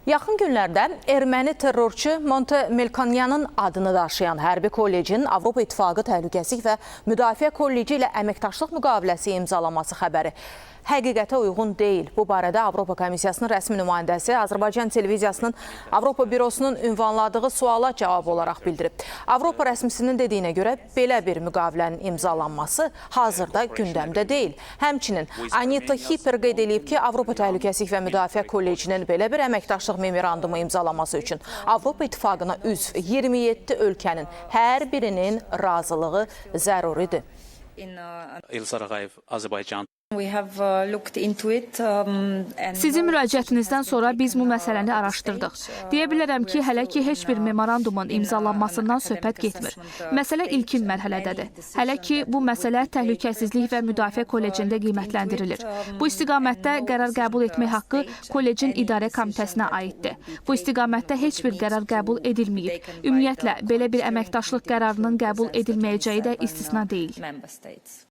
Yaxın günlərdə erməni terrorçu Monte Melkonyanın adını daşıyan hərbi kollecin Avropa İttifaqı Təhlükəsizlik və Müdafiə Kolleci ilə əməkdaşlıq müqaviləsi imzalaması xəbəri həqiqətə uyğun deyil. Bu barədə Avropa Komissiyasının rəsmi nümayəndəsi Azərbaycan televiziyasının Avropa bürosunun ünvanladığı suala cavab olaraq bildirib. Avropa rəsmisinin dediyinə görə belə bir müqavilənin imzalanması hazırda gündəmdə deyil. Həmçinin Anita Hipper qeyd eləyib ki, Avropa Təhlükəsizlik və Müdafiə Kollecinin belə bir əməkdaşlıq memorandumu imzalaması üçün Avropa İttifaqına üzv 27 ölkənin hər birinin razılığı zəruridir. In Elzar Ağayev, Azərbaycan. We have looked into it and Sizin müraciətinizdən sonra biz bu məsələni araşdırdıq. Deyə bilərəm ki, hələ ki heç bir memorandumun imzalanmasından söhbət getmir. Məsələ ilkin mərhələdədir. Hələ ki bu məsələ Təhlükəsizlik və Müdafiə Kollecində qiymətləndirilir. Bu istiqamətdə qərar qəbul etmək haqqı kollecin idarə komitəsinə aiddir. Bu istiqamətdə heç bir qərar qəbul edilməyib. Ümumiyyətlə, belə bir əməkdaşlıq qərarının qəbul edilməyəcəyi də istisna deyil. Member states.